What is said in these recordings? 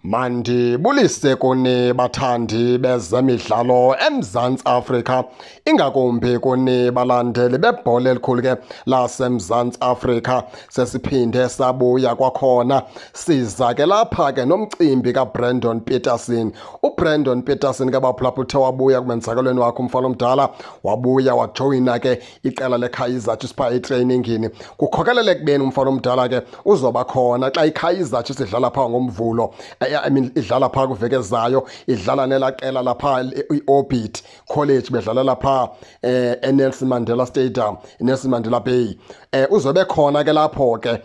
Mandibulise kuni bathandi bezemidlalo eMzantsi Afrika, ingakumbi kuni balandeli bebhola elikhulu ke laseMzantsi Afrika. Sesiphinde sabuya kwakhona, siza ke lapha ke nomcimbi kaBrandon Petersen. UBrandon Petersen ke baphulaphula uthe wabuya kumenzakalweni wakhe umfana omdala, wabuya wajoyina ke iqela leKaizer Chiefs phaa etrainingini. Kukhokelela ekubeni umfana omdala ke uzoba khona xa iKaizer Chiefs idlala phaa ngoMvulo, I mean idlala phaa kwiveki ezayo, idlala nelaa qela laphaa i-Orbit College, bedlalela phaa eNelson Mandela Stadium, iNelson Mandela Bay. Uzobe khona ke lapho ke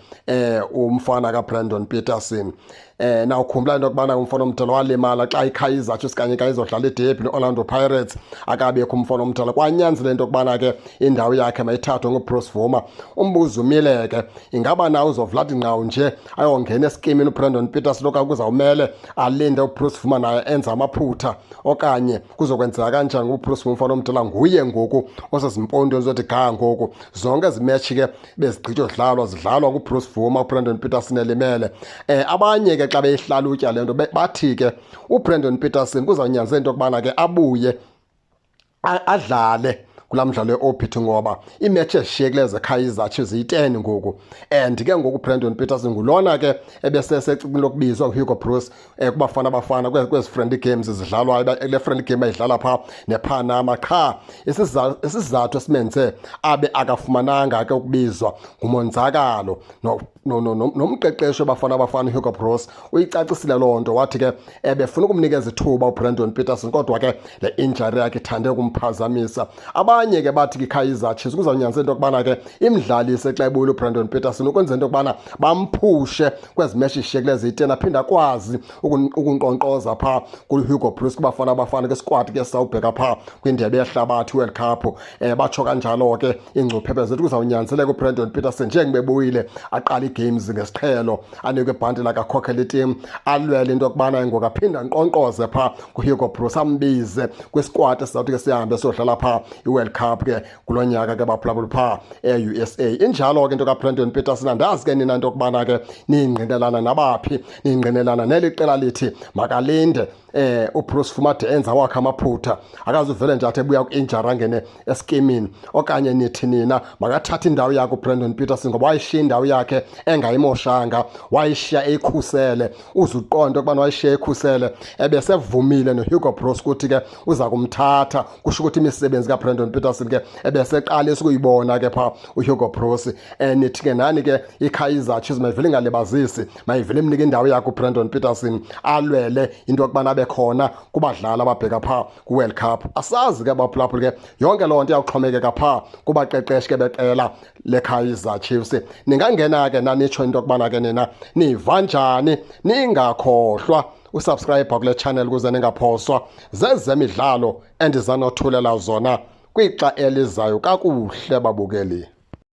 umfana kaBrandon Petersen. Nawukhumbula into yokubana umfana omdala walimala xa iKaizer Chiefs kanye xa izodlala iderby ne-Orlando Pirates, akabekho umfana omdala, kwanyanzela into yokubana ke indawo yakhe mayithathwe nguBruce Bvuma. Umbuzo umile ke, ingaba na uzovula nqawu nje ayongena eskimini uBrandon Petersen, okanye kuzawumele alinde uBruce Bvuma naye enze amaphutha, okanye kuzokwenzeka kanjani? Ngoba uBruce Bvuma umfana omdala nguye ngoku osezimpondweni zothi ga ngoku zonke ezi match ke bezigqitywa zidlalwa zidlalwa nguBruce Bvuma, uBrandon Petersen elimele. Abanye ke xa beyihlalutya le nto bathi ke uBrandon Petersen kuzawunyanzeleka into yokubana ke abuye adlale kulaa mdlalo we-Orbit, ngoba iimetshi ezishiyekileyo zeKaizer Chiefs ziyi-10 ngoku, and ke ngoku uBrandon Petersen ngulona ke ebesesecicini lokubizwa nguHugo Broos kuBafana Bafana kwezi friendly games zidlalwayo, le friendly game ayidlala phaa nePanama. Qha isizathu esimenze abe akafumananga ke ukubizwa ngumonzakalo. Nomqeqeshi weBafana Bafana uHugo Broos uyicacisile loo nto, wathi ke ebefuna ukumnikeza ithuba uBrandon Petersen, kodwa ke le injury yakhe ithande ukumphazamisa. Abanye ke bathi ke iKaizer Chiefs kuzawunyanzeleka into yokubana ke imdlalise xa ebuyile uBrandon Petersen, ukwenzela into yokubana bamphushe kwezi meshi zishiyekileyo ziyi-10, aphinde akwazi ukunkqonkqoza phaa kuHugo Broos kuBafana Bafana ke squad ke sawubheka phaa kwindebe yehlabathi, World Cup. Batsho kanjalo ke iingcuphephe zethu, kuzawunyanzeleka uBrandon Petersen njengoba ebuyile aqale ii-games ngesiqhelo, anikwe ibhanti lakakhokhela itim, alwele into yokubana ngoku aphinde ankqonkqoze phaa kuHugo Broos, ambize kwisquad esizawuthi ke sihambe siyodlala phaa iWorld Cup ke kulo nyaka ke baphulaphula phaa e-USA. Injalo ke into kaBrandon Petersen. Andazi ke nina into yokubana ke niyingqinelana nabaphi, niyingqinelana neli qela lithi makalinde uBruce Bvuma ade enza wakhe amaphutha, akazuvele nje athi ebuya ku-injury angene eskimini, okanye nithi nina makathathe indawo yakhe uBrandon Petersen, ngoba wayishiya indawo yakhe engayimoshanga, wayishiya eyikhusele. Uzuqonda ukubana wayishiya eyikhusele, ebesevumile noHugo Broos ukuthi ke uza kumthatha, kusho ukuthi imisebenzi kaBrandon Petersen ke ebeseqalisa ukuyibona ke phaa uHugo Broos. Nithi ke nani ke iKaizer Chiefs mayivele ingalibazisi, mayivele imnike indawo yakhe uBrandon Petersen, alwele into yokubana abe khona kubadlali ababheka phaa kwi-World Cup. Asazi ke baphulaphula ke, yonke loo nto iyawuxhomekeka phaa kubaqeqeshi ke beqela leKaizer Chiefs. Ningangena ke nanitsho into yokubana ke nina niva njani. Ningakhohlwa usubscribe kule channel ukuze ningaphoswa zezemidlalo endizanothulela zona kwixa elizayo. Kakuhle babukeli.